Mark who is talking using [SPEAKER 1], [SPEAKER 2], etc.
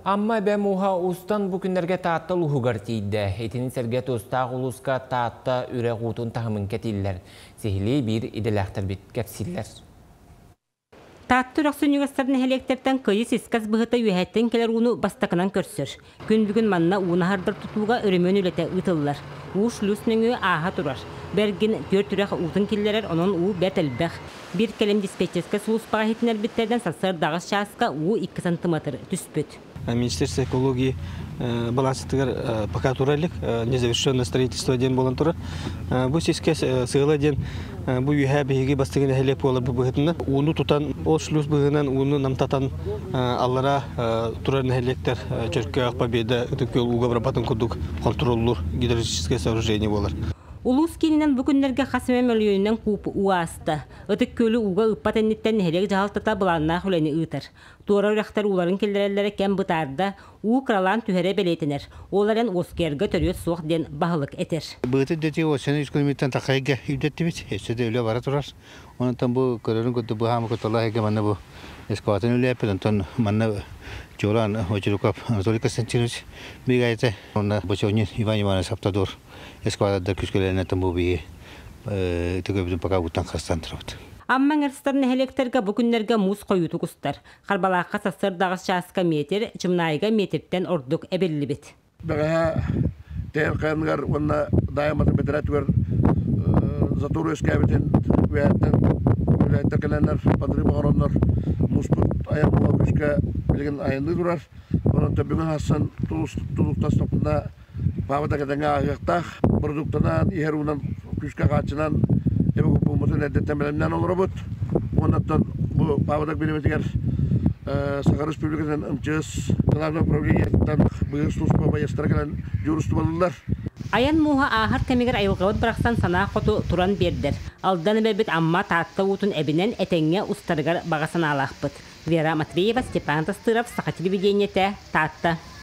[SPEAKER 1] Амма эбэ мууһа устан бу күннэргэ Таатта улууһугар тиийдэ. Итини сэргэ тустаах улууска Таатта үрэх уутун таһымын кэтииллэр. Сиһилии биир идэлээхтэрбит кэпсииллэр.
[SPEAKER 2] Таатта үрэх сүнньүгэр сытар нэһилиэктэртэн Кыйы сискэс быһыта үөһэттэн кэлэр ууну бастакынан көрсөр. Күн бүгүн манна ууну аһардар тутууга өрөмүөн үлэтэ ыытыллар. Уу шлюз нөҥүө ааһа турар. Бэргин түөрт үрэх уутун киллэрэр, онон уу бэрт элбэх. Биир кэлим диспетчерскэй сулууспаҕа иһитиннэрбиттэринэн сарсыарда аҕыс чааска уу 2 сантыметр түспүт.
[SPEAKER 3] Министерство экологии балансытыгар пока тура илик, незавершенное строительство диэн буолан турар. Бу сискэ сыала диэн бу үөһээ биһиги бастыҥ нэһилиэк буолар быһыытынан ууну тутан, ол шлюз быһыынан ууну намтатан аллара турар нэһилиэктэр Чөркөөх, Победа, Ытык Күөл ууга барбатын курдук хонтуруоллуур гидрологическое сооружение буолар.
[SPEAKER 2] Улуус киининэн бу күннэргэ хас эмэ мөлүйүөнүнэн кууп уу ааста. Ытык Күөлү ууга ыыппат инниттэн нэһилиэк дьаһалтата былааннаах үлэни ыытар. Туора үрэхтэр ууларын киллэрэллэрэ кэм бытаарда, уу кыралаан түһэрэ бэлиэтэнэр. Ол эрэн уоскуйарга төрүөт суох диэн баһылык этэр.
[SPEAKER 4] Быытын дэти осены үс күнүмүттэн тахайга үрдэттибит. Өссө да үлэ бара турар. Онтон бу көрөрүн курдук бу хаамы куталаах эгэ манна бу эскаваторын үлээппит. Онтон манна Чуолаан Очируков Анатолий Константинович бригадата, онно Бочонин Иван Иванович Автодор эскаватордар күскөлөрүнэн бу биһи төгөбүтүн пока уттан хастан турабыт.
[SPEAKER 2] Амма эҥэр нэһилиэктэргэ бу күннэргэ муус хойуутук устар. Харбалаахха сарсыарда аҕыс чааска метр, Чымнаайыга метртэн ордук эбиллибит.
[SPEAKER 5] Бэҕэһээ Тэйэр хайаныгар уонна Даайамата бэдэрээтигэр затор үөскээбитин үөһэттэн үлэһиттэр кэлэннэр подрыв оҥороннор муспут айан буола күүскэ билигин айанныы турар. Онон бүгүн хассан тулуктастахпына паабата кэтэҥҥэ ааһыахтаах. Продуктанан, иһэр уунан күүскэ хааччынан эбэ эрдэттэн бэлэмнээн олоробут. Уоннаттан бу паабатак бириэмэтигэр Саха Республикатын МЧС главное управлениетыттан быйыл служба байыастара кэлэн дьуурустубалыыллар.
[SPEAKER 2] Айан мууһа ааһар кэмигэр айылҕабыт барахсан санаа хоту туран биэрдэр. Алдан эбэбит Амма Таатта уутун эбинэн этэҥҥэ устарыгар баҕа санаалаахпыт. Вера Матвеева, Степан Тастыров, Саха телевидениетэ, Таатта.